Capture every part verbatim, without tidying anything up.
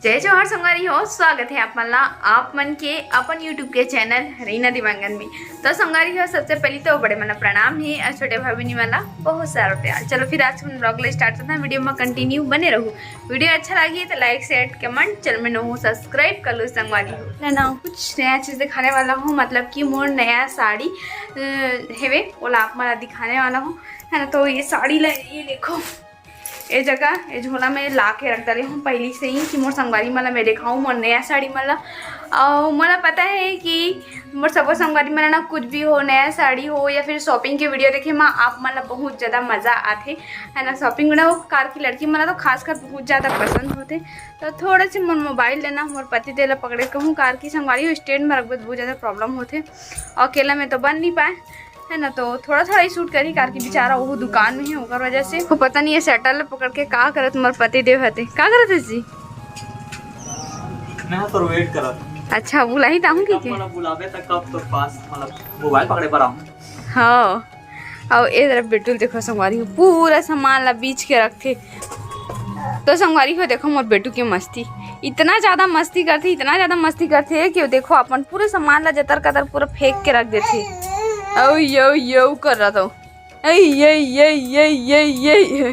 जय जोहार संगवारी हो, स्वागत है आप मन ला, आप मन के अपन YouTube के चैनल रीना दिवंगन में। तो संगवारी हो, सबसे पहले तो बड़े मन ला प्रणाम हे और छोटे भाई बहिनी मन ला बहुत सारा प्यार। चलो फिर आज हम ब्लॉग ले स्टार्ट करते हैं, वीडियो में कंटिन्यू बने रहू। वीडियो अच्छा लगी तो लाइक, शेयर, कमेंट, चैनल में नवा हो सब्सक्राइब कर लो संगवारी हो। है ना, कुछ नया चीज दिखाने वाला हूँ, मतलब कि मोर नया साड़ी अ, हेवे, ओला आप मन ला दिखाने वाला हूँ, है ना। तो ये साड़ी ला, ये देखो, ए जगह, ए झोला में ला के रख डाले हूँ पहली से ही कि मोर संगवारी मन ला मैं दिखाऊँ मोर नया साड़ी मन ला। और मोला पता है कि मोर सबो संगवारी मन ला ना, कुछ भी हो, नया साड़ी हो या फिर शॉपिंग के वीडियो देखे मा आप मन ला बहुत ज़्यादा मज़ा आथे, है ना। शॉपिंग में ना, वो कार की लड़की मन ला तो खासकर बहुत ज़्यादा पसंद होथे। तो थोड़ा से मोर मोबाइल लेना, मोर पति देव ला पकड़े कहूँ, कार की संगवारी हो स्टैंड में रखबे तो बहुत ज़्यादा प्रॉब्लम होथे, और अकेला में तो बन नहीं पाए, है ना। तो थोड़ा थोड़ा ही शूट करी, कार की बेचारा वो दुकान में है, ओकर वजह से। वो पता नहीं है शटल पकड़ के का करत मोर पति देव हते। का करत है जी? मैं तो वेट करत। अच्छा, बुलाही ताहूँ की कब के? मोला बुलाबे त कब तोर पास, मतलब, मोबाइल पकड़े बर आऊँ। हाँ। और ए तरफ बेटुल देखो संगवारी हो, पूरा सामान ला बीच के रखथे। तो संगवारी हो, देखो मोर बेटू के मस्ती, इतना ज्यादा मस्ती करथे, इतना ज्यादा मस्ती करथे कि वो देखो अपन पूरे सामान ला जतर कतर पूरा फेंक के रख देथे। औ यो यो कर रहा था। ऐ, ऐ, ऐ, ऐ, ऐ, ऐ।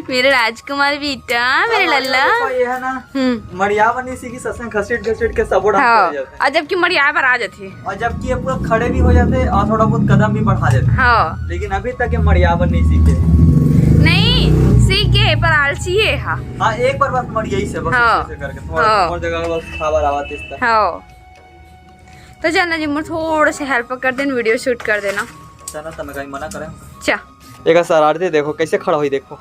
मेरा राजकुमार बेटा, मेरा लल्ला। देखो, ये है ना, हम्म। मड़िया बनी सी की ससुर घसीट घसीट के सबो डांस हाँ, कर जाते हैं। और जबकि मड़िया पर आ जाते हैं। और जबकि ये पूरा खड़े भी हो जाते हैं और थोड़ा बहुत कदम भी बढ़ा देते हैं। हाँ। लेकिन अभी तक ये मड़िया पर नहीं सीखे। नहीं, सीख गए, पर आलसी है, हाँ। हाँ, एक बार बस मड़िया ही से, बस हाँ। ऐसे करके थोड़ा हाँ। और जगह बस खाबर आवा तेज तक। हाँ। तो चलना जी, मोर थोड़ा से हेल्प कर देना, वीडियो शूट कर देना। चलना, तो मैं कहीं मना करें? चा। एक शरारती देखो, कैसे खड़ा हुई, देखो।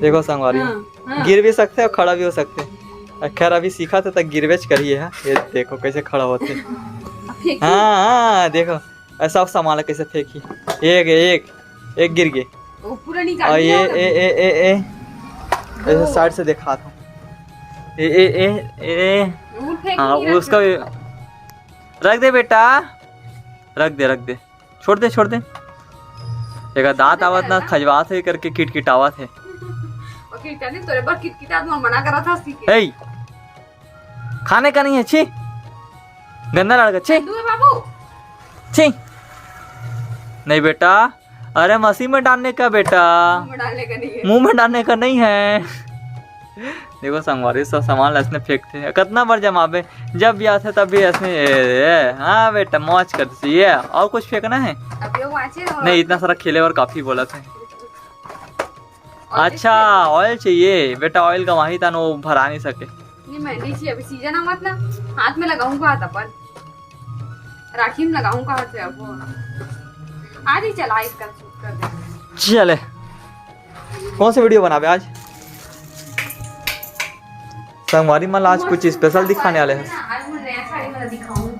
देखो संगवारी, हाँ, हाँ। गिर भी सकते हैं और खड़ा भी हो सकते हैं। खैर, अभी सीखा था, तो गिरबेच करिए है। ये देखो, कैसे खड़ा होते हैं। अब फेंकी। हाँ, हाँ, देखो, ऐसा सामान कैसे फेंकी। एक, एक, एक गिर गए। वो पूरा निकाल और ये, दिया ए, ए, ए, ए, ऐसे दो। साइड से दिखा था। ए, ए, ए, ए, वो फेंक हाँ, नहीं रखा। उसका भी रख दे बेटा, रख दे, रख दे, छोड़ दे, छोड़ दे। एक दांत आवत ना, खजवात है करके किटकिटावत है। ओके, तने तोरे बर किटकिटात मोर मना करा था सीखे। ए, खाने का नहीं है, छी, गंदा लड़का, छी। तू है बाबू? छी, नहीं बेटा, अरे मशीन में डालने का बेटा, मुंह में डालने का नहीं है। मुंह में डालने का नहीं है। देखो संगवारी, सब सामान ऐसने फेंकते हैं, कितना बार जमाबे, जब भी आते तब भी ऐसने, ए, ए, हाँ बेटा, मौज करते ये। और कुछ फेंकना है? अभी वो बाँचे हो। नहीं, इतना सारा खेले और काफी बोला था। अच्छा, ऑयल चाहिए बेटा, ऑयल का वहीं तानो भरा नहीं सके। नहीं, मैं नहीं चाहिए, अभी सीजन आवत ना, हाथ में लगाऊंगा हाथ अपन, राखी में लगाऊंगा हाथ से। अब वो आज ही चला, इसका शूट कर दे। चले, कौन सी वीडियो बनाबे आज? संगवारी मन ला आज कुछ स्पेशल दिखाने वाले हैं। आज मैं नया साड़ी वाला दिखाऊं।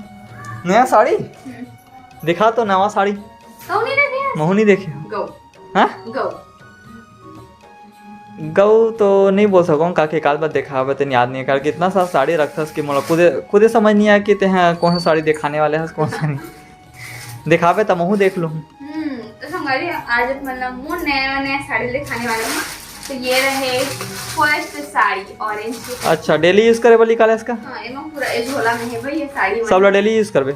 नया साड़ी? हम्म। दिखा तो नवा साड़ी। तो नहीं देखे? महू नहीं देखे। गौ। हाँ? गौ। गौ तो नहीं बोल सकूँ, काके काल बार देखाबे तेन याद नहीं है, काबर कि इतना सारा साड़ी रखथस कि मोला खुदे, खुदे समझ नहीं आया कि तेहा कौन सा साड़ी दिखाने वाले हस, कौन सा नहीं। दिखाबे त महू देख लूँ। हम्म, तो संगवारी, आज अपन ला मोर नया, नया साड़ी दिखाने वाले हैं। तो ये रहे फर्स्ट साड़ी, ऑरेंज के। अच्छा, डेली यूज करे वाली काले इसका? हाँ, एमा पूरा ए झोला में है भाई, ये साड़ी सब ला डेली यूज करबे?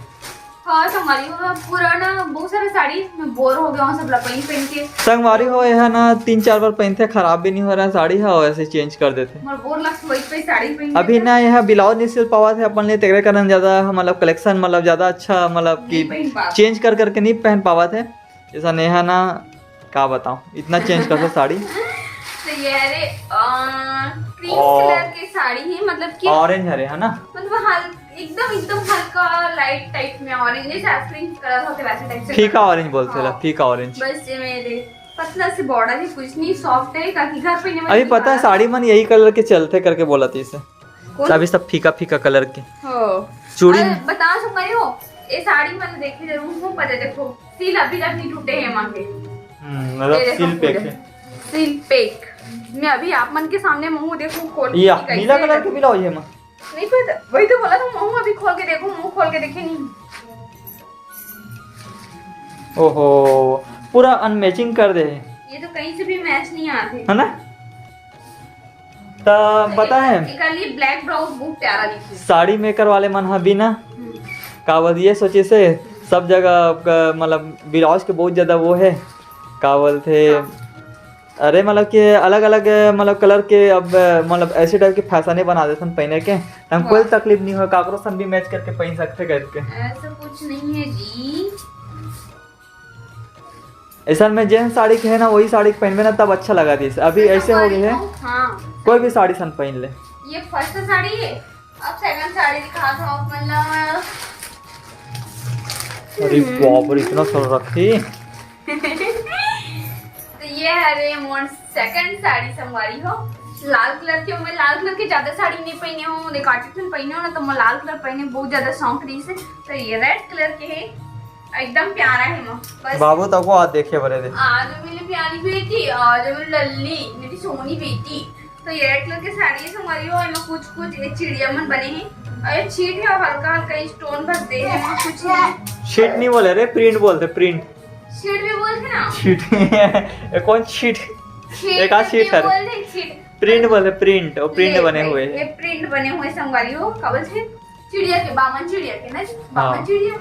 हाँ, संगवारी हो, पुराना बहुत सारा साड़ी में बोर हो गया हूँ, सब ला पहन, पहन के। संगवारी हो, यह ना तीन चार बार पहनथे, खराब भी नहीं हो रहा है साड़ी, हाँ, ऐसे चेंज कर देथे। मोर बोर लगथे, वही पे साड़ी पहन अभी के। ना, यह ब्लाउज नहीं सिल पावत है अपन ले, तेकरे कारण ज्यादा, मतलब, कलेक्शन, मतलब, ज्यादा अच्छा, मतलब, नहीं कि पहन पावत। चेंज कर करके नहीं पहन पावत है। ऐसा नेहा ना, का बताऊं, इतना चेंज कर दो साड़ी। तो ये अरे, अ, क्रीम ओ। कलर के साड़ी है, मतलब कि ऑरेंज हरे, है ना? मतलब हल-, एकदम, एकदम हल्का लाइट टाइप में ऑरेंज, जैसे आइसक्रीम कलर होते वैसे टाइप से फीका कलर। ऑरेंज बोलते ला, हाँ। फीका ऑरेंज। बस ये मेरे पतला से बॉर्डर है, कुछ नहीं, सॉफ्ट है, ताकि घर पे नहीं अभी पता है, साड़ी मन यही कलर के चलते करके बोला था इसे। कौन? अभी सब फीका फीका कलर के। हो। चूड़ी अरे, में। बता सुन रही हो, ये साड़ी मन देखे जरूर हूँ, पर ये देखो, सील अभी तक नहीं टूटे हैं माँ के। हम्म, मतलब ये देखो सील पैक पूरे। है। Seal pack. मैं अभी आप मन के सामने मुंह देखूं खोल के या, कि कैसे नीला कलर है। के ब्लाउज है माँ। नहीं पता, वही तो बोला था, मुंह अभी खोल के देखो, मुंह खोल के देखे नहीं। ओहो, पूरा अनमैचिंग कर दे है। ये तो कहीं से भी मैच नहीं आते। है ना? त पता है, एकर लिए ब्लैक ब्लाउज बहुत प्यारा दिखी। साड़ी मेकर वाले मन ह भी ना, हम्म। का बोल, ये सोचे से सब जगह आपका, मतलब, ब्लाउज के बहुत ज्यादा वो है, का बोलथे, हाँ। अरे, मतलब कि अलग अलग, मतलब, कलर के अब, मतलब, ऐसे टाइप के फैशन बना देथन पहने के, त हम कोई वाह। तकलीफ नहीं हो, काकरो सन भी मैच करके पहन सकते करके। ऐसा कुछ नहीं है जी। ऐसा में जेन साड़ी के है ना, वही साड़ी के पहनबे ना, तब अच्छा लगा दिस। अभी ऐसा ऐसे हो गए है, हाँ। कोई भी साड़ी सन पहन ले। ये फर्स्ट साड़ी है, अब सेकंड साड़ी दिखा दो आप, मतलब। अरे बाप रे, इतना सारा रखी। तो ये हरे मोर सेकंड साड़ी संगवारी हो, लाल कलर के। मैं लाल कलर के ज्यादा साड़ी नहीं पहने हूँ, देखो आर्टिफिशियल पहने हो ना, तो मैं लाल कलर पहने बहुत ज्यादा शौक रही से। तो ये रेड कलर के है, एकदम प्यारा है। मैं बस बाबू तको आज देखे बरे दे। आज मेरी प्यारी बेटी, आज मेरी लल्ली, मेरी सोनी बेटी। तो ये रेड कलर के साड़ी है संगवारी हो, एमा कुछ कुछ ये चिड़िया मन बने हैं और ये छीट है और हल्का हल्का स्टोन बस दे है, कुछ नहीं। छीट नहीं बोले रे, प्रिंट बोलते, प्रिंट। छीट भी बोलते ना। छीट नहीं है, ये कौन छीट? छीट एक आध छीट है। बोलते हैं, छीट। प्रिंट बोलते, प्रिंट, वो प्रिंट ये, बने ये, हुए हैं। ये प्रिंट बने हुए संगवारी हो, का बोलते हैं? चिड़िया के, बामन चिड़िया के ना जी, बामन हाँ। चिड़िया।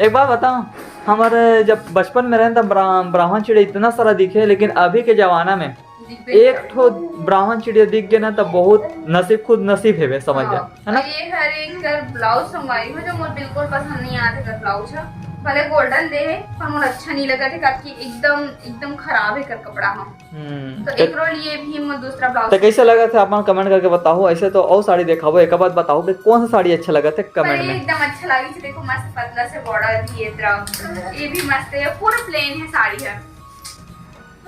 एक बात बताओ, हमारे जब बचपन में रहन तब ब्रा-, ब्राह्मण चिड़िया इतना सारा दिखे, लेकिन अभी के जमाना में दिखबे एक नहीं ठो ब्राह्मण चिड़िया दिख गए ना, तब बहुत नसीब, खुद नसीब हेवे, समझ हाँ। जा, है ना? और ये हर एक कर ब्लाउज संगवारी हो, जो मोर बिल्कुल पसंद नहीं आते कर ब्लाउज है, भले गोल्डन दे है, पर मोर अच्छा नहीं लगा थे, काकि एकदम, एकदम खराब है कर कपड़ा हम। हम्म, तो तो एकरो लिए भी मोर दूसरा ब्लाउज तो कैसे लगा था, आप मन कमेंट करके बताओ। ऐसे तो और साड़ी दिखाओ, एक बात बताओ कि कौन सा साड़ी अच्छा लगा था कमेंट पर में। एकदम अच्छा लगी थी, देखो मस्त पतला से बॉर्डर भी है, तरफ ये भी मस्त है, पूरा प्लेन है साड़ी है,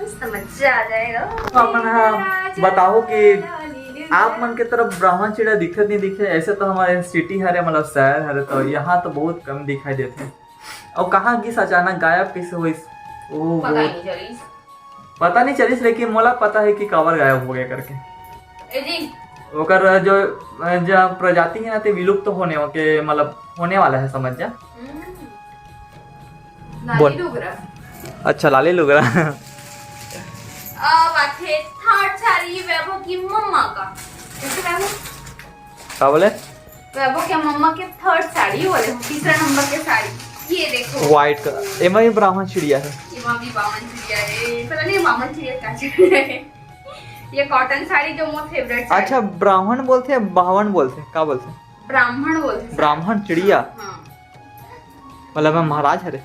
मस्त मजा आ जाएगा। तो अपन हाँ बताओ कि आप मन के तरफ ब्राह्मण चिड़िया दिखत नहीं दिखे, ऐसे तो हमारे सिटी हरे, मतलब शहर हरे, तो यहाँ तो बहुत कम दिखाई देते हैं। और कहाँ गिस अचानक गायब कैसे होइस? ओ, पता वो नहीं चलिस। पता नहीं चलिस, लेकिन मोला पता है कि काबर गायब हो गया करके। ए जी। ओकर जो, जो प्रजाति है ना, ते विलुप्त होने के, मतलब, होने वाला है, समझ जा। हम्म। लाली बोल। लुगरा। अच्छा, लाली लुगरा। अब आथे थर्ड साड़ी वैभव की मम्मा का। कैसे वैभव? का बोले? वैभव के मम्मा के थर्ड साड़ी, वो वाले तीसरा नंबर के साड़ी। ये देखो। White colour. एमा भी ब्राह्मण चिड़िया है। एमा भी ब्राह्मण चिड़िया है। पता नहीं ब्राह्मण चिड़िया का चिड़िया है। ये कॉटन साड़ी जो मोर फेवरेट साड़ी। अच्छा, ब्राह्मण बोलते हैं, बावन बोलते हैं, का बोलते हैं? ब्राह्मण बोलते हैं। ब्राह्मण चिड़िया? हाँ। मतलब मैं महाराज हरे?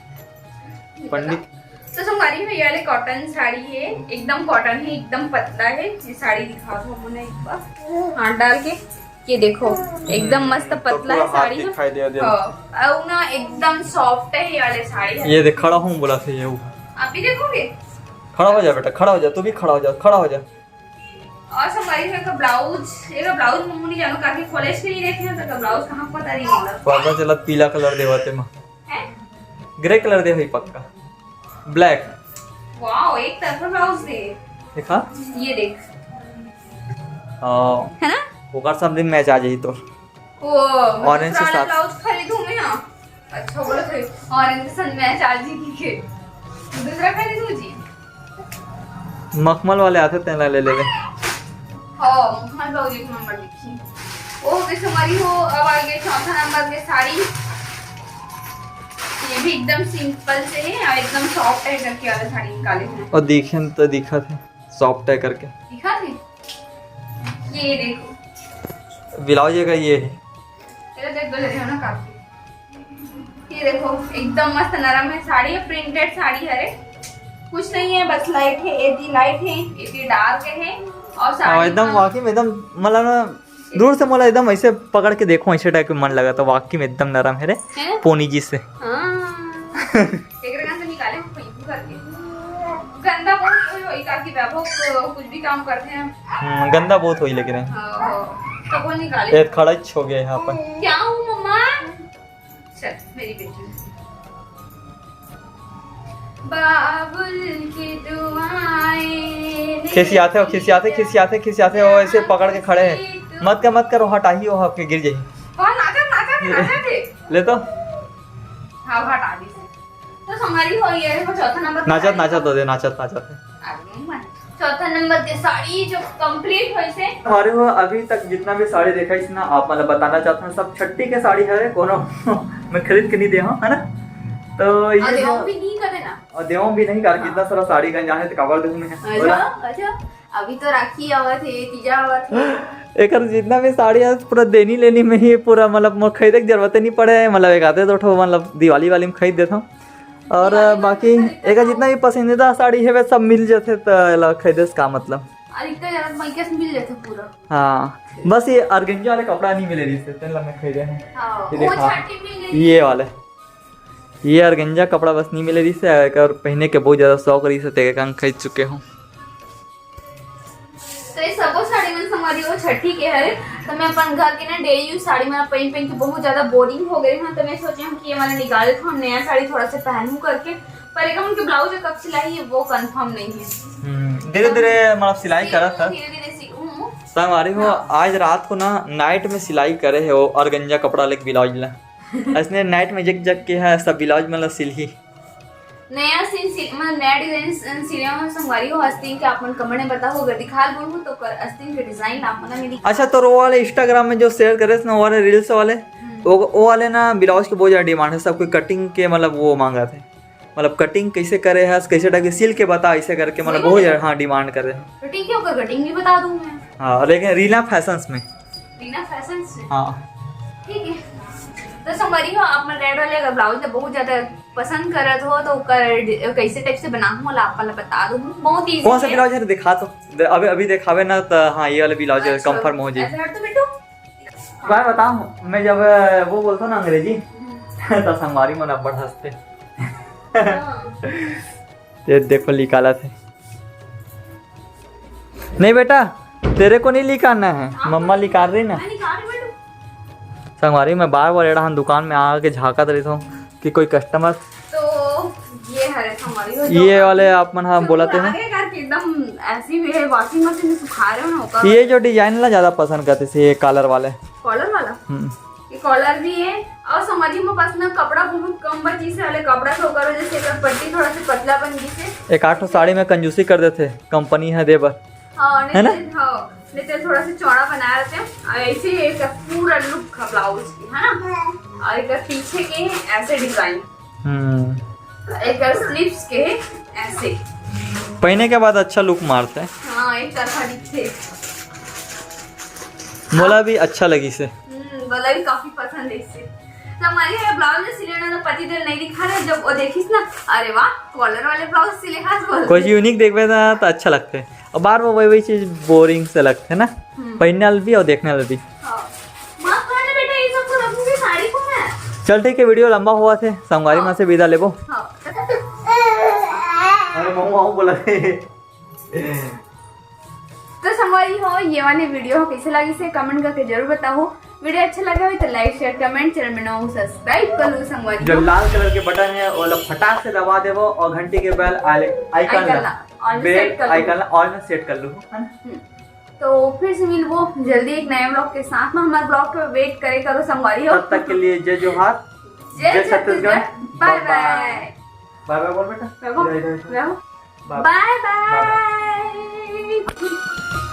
पंडित। तो संगवारी हो, ये वाले कॉटन साड़ी है, एकदम कॉटन है, एकदम पतला है। ये साड़ी दिखा दो हमने एक बार हाथ डाल के। ये देखो, एकदम मस्त तो पतला पूरा है हाथ साड़ी है। दिखाई दे, दे। हाँ, और ना एकदम सॉफ्ट है ये वाले साड़ी है। ये देख, खड़ा हूँ बोला था ये वो। आप भी देखोगे? खड़ा हो जा बेटा, खड़ा हो जा, तू भी खड़ा हो जा, खड़ा हो जा। और संगवारी हो, एक ब्लाउज, एक ब्लाउज मम्मी नहीं जानो काफी कॉलेज के लिए देखे हैं, तो ब्लाउज कहाँ पता नहीं होगा। पता चला पीला कलर देवाते माँ। हैं? ग्रे कलर दे भाई पक्का। ब्लैक। वाओ, एक तरफा ब्लाउज दे। देखा? ये देख। हाँ। है ना? ओकर सब दिन मैच आ जाई तो। ओ, ऑरेंज के साथ। ब्लाउज खरीदूं मैं, हाँ। अच्छा बोला थे, ऑरेंज के साथ मैच आ जाई के। दूसरा खरीदूं जी। मखमल वाले आते तेला ले लेवे। हाँ, मखमल ब्लाउज एक नंबर दिखी। ओ, जैसे हमारी हो, अब आ गए चौथा नंबर में साड़ी। ये भी एकदम सिंपल से है और एकदम सॉफ्ट है करके वाला साड़ी निकाले हैं। और देखे तो दिखा थे सॉफ्ट है करके। दिखा थे? ये देखो। ब्लाउज का ये है। ये देख, गले है ना काफी। ये देखो, एकदम मस्त नरम है साड़ी, प्रिंटेड साड़ी हरे, कुछ नहीं है, बस लाइट है, एदी लाइट है, एदी डार्क है, और साड़ी हाँ, एकदम वाकई में एकदम, मतलब ना, दूर से मोला एकदम ऐसे पकड़ के देखो, ऐसे टाइप के मन लगा, तो वाकई में एकदम नरम है रे, है? पोनी जी से। हाँ। एक रकम से निकाले हम कहीं भी करके। गंदा बहुत होई, होई काकी वैभव को कुछ भी काम करते हैं। हम्म, गंदा बहुत होई लेकिन है। हाँ, हाँ। तो वो निकाले। ये खड़ा ही हो गया यहाँ पर। क्या हूँ मम्मा? चल, मेरी बेटी। बाबुल की दुआएं खिसियाते हो, खिसियाते, खिसियाते, खिसियाते हो, ऐसे पकड़ के खड़े हैं। मत कर, मत करो, हटाही हो, आपके गिर जाही। और नाचा, नाचा थे, नाचा थे। ले तो। हाँ, हटा दी। तो हमारी हो गई है, देखो, चौथा नंबर पे नाचत, साड़ी। नाचत हो दे, नाचत, नाचत है। आ गई मैं। चौथा नंबर के साड़ी जो complete होइस हे। अरे हो, अभी तक जितना भी साड़ी देखाइस ना, आप मतलब बताना चाहत हव, सब छट्ठी के साड़ी हरे, कोनो मैं खरीद के नहीं दे हव, है ना? तो ये अउ देवो जो भी नहीं करे ना। अउ देवो भी नहीं, कार हाँ। कितना सारा साड़ी गंजा हे, तो काबर देहूँ मैं? अच्छा, बोला? अच्छा, अभी तो राखी आवत हे, तीजा आवत हे। एकर जितना भी साड़ी हे, पूरा देनी लेनी में ही पूरा, मतलब, मोर खरीदे के जरूरत नहीं पड़े, मतलब, एक आधे दो ठो, मतलब, दिवाली वाली में खरीद देथव। अउ दिवाली वाली बाकी में खरीद एकर देथव। जितना भी पसंदीदा साड़ी हे, सब मिल जाथे, तो एला खरीदे से का मतलब? अउ इतना ज्यादा मइके से मिल जाथे पूरा। हाँ, बस ये organza वाले कपड़ा नहीं मिले रहिस हे, तेन ला मैं खरीदे हूँ। हाँ, ये वो देखा, छाटी मिल गई। ये वाले, ये organza कपड़ा बस नहीं मिले रहिस हे, एकर पहने के बहुत ज्यादा शौक रहिस हे, तेकर कारण खरीद चुके हूँ। तो ये सबो साड़ी मन संगवारी हो छट्ठी के हरे, तो मैं अपन घर के ना daily use साड़ी मन पहन पहन के बहुत ज्यादा boring हो गई हूँ, तो मैं सोचे हूँ कि ये मन निकाल के हम नया साड़ी थोड़ा सा पहनूं करके, पर एक उनके blouse कब सिलाई हे वो confirm नहीं हे। हम्म, धीरे धीरे मतलब सिलाई सीखूं, करत हे। धीरे धीरे सीखूं। संगवारी हो, हाँ। आज रात को ना night में सिलाई करे हे वो organza कपड़ा लेके blouse ला। ऐसने night में जग जग के हे सब blouse मतलब सिलही। नया सीन सिल-, मतलब नया design स-, सिले हो संगवारी हो, अस्तीन के आप मन comment में बताओ, अगर दिखा बोलूँ तो कर अस्तीन के design आप मन मिली। अच्छा, तो वो वाले Instagram में जो share करे ना, वो वाले reels वाले, हम्म। वो, वो वाले ना blouse के बहुत ज्यादा demand हे, सब कोई cutting के मतलब वो मांगत हे, मतलब cutting कैसे करे हस, कैसे type के सिल के बता, ऐसे करके मतलब वही बहुत वाले? ज्यादा, हाँ, demand करे हे। Cutting के ओकर cutting भी बता दूँ मैं। हाँ, लेकिन रीना फैशंस में। रीना फैशन से। हाँ। ठीक है। तो संगवारी हो, आप मन red वाले अगर blouse ला बहुत ज्यादा पसंद करत हो तो ओकर डि-, कैसे type से बनाहूं वाला आप मन ला बता दूं। बहुत easy कौन सा है। Blouse है दिखा तो। दे-, अभी, अभी दिखावे ना तो हाँ, ये वाले blouse अच्छा, confirm हो जाए। ऐसे हट तो बेटू। मैं बताऊं, मैं जब वो बोलता हूँ ना अंग्रेजी, हम्म। तो संगवारी मन अब्बड़ हंसते। हाँ। ये देखो निकालत हे। नहीं बेटा, तेरे को नहीं निकालना है, हाँ, मम्मा निकाल रही ना। मैं निकाल रही बेटू। संगवारी, मैं बार बार एड़ा हम दुकान में आके झांकत रहिथंव कि कोई customer। तो ये हरे संगवारी हो, ये जो वाले आप मन हाँ जो बोलत हे ना। आगे करके एकदम ऐसी भी है, washing machine में सुखा रहे हो ना, ओकर ये जो design ला ज्यादा पसंद करथे, ये collar वाले। Collar वाला? हम्म। ये collar भी है। और संगवारी, मोर पास ना कपड़ा बहुत कम बचिस हे, वाले कपड़ा के ओकर वजह से एकर पट्टी थोड़ा सा पतला बन गई से। एक आठ ठो साड़ी में कंजूसी कर देथे, कंपनी हे दे बर। हाँ, नहीं है ना? तो, हाँ, नहीं तो थोड़ा सा चौड़ा बनाए रहते हैं। और ऐसे ही एक पूरा look है blouse की, है ना? और एक पीछे के ऐसे design, हम्म। एक sleeves के ऐसे। पहने के बाद अच्छा look मारथे। हाँ, एक तरफा दिखथे। मोला भी अच्छा लगिस हे। हम्म, मोला भी काफी पसंद है इससे। तो हमारी ये blouse सिले ना, तो पति देव नहीं दिखा रहे, जब वो देखिस ना, "अरे वाह, collar वाले blouse सिले हाथ," बोल कुछ के। Unique देखबे ना तो अच्छा लगथे। अब बार बार वही वही चीज boring से लगथे ना, हम्म। पहनने वाला भी और देखने वाला भी। हाँ। माफ करना बेटा, ये सबको रखूंगी साड़ी को मैं। चल ठीक है, video लंबा होवत हे, संगवारी हाँ। मन से विदा लेबो। हाँ। अरे मम्मा, वो बोला। तो संगवारी हो, ये वाली video हो कैसे लगिस हे, comment करके जरूर बताओ। Video अच्छा लगा हो तो like, share, comment, channel में नवा हो subscribe कर लो संगवारी जो हो। लाल colour के button है, वो ला फटाक से दबा देबो और घंटी के bell icon ला, icon ला all में bell set कर लो। Icon ला all में set कर लो, है ना? हम्म। तो फिर से मिलबो जल्दी एक नए vlog के साथ में। हमारे vlog के wait करे करो संगवारी हो। तब तक के लिए जय जोहार, जय जय Chhattisgarh, Chhattisgarh. Bye bye bye। Bye bye बोल बेटा। Bye bye। इधर, इधर, इधर। Bye bye। Bye bye। Bye bye।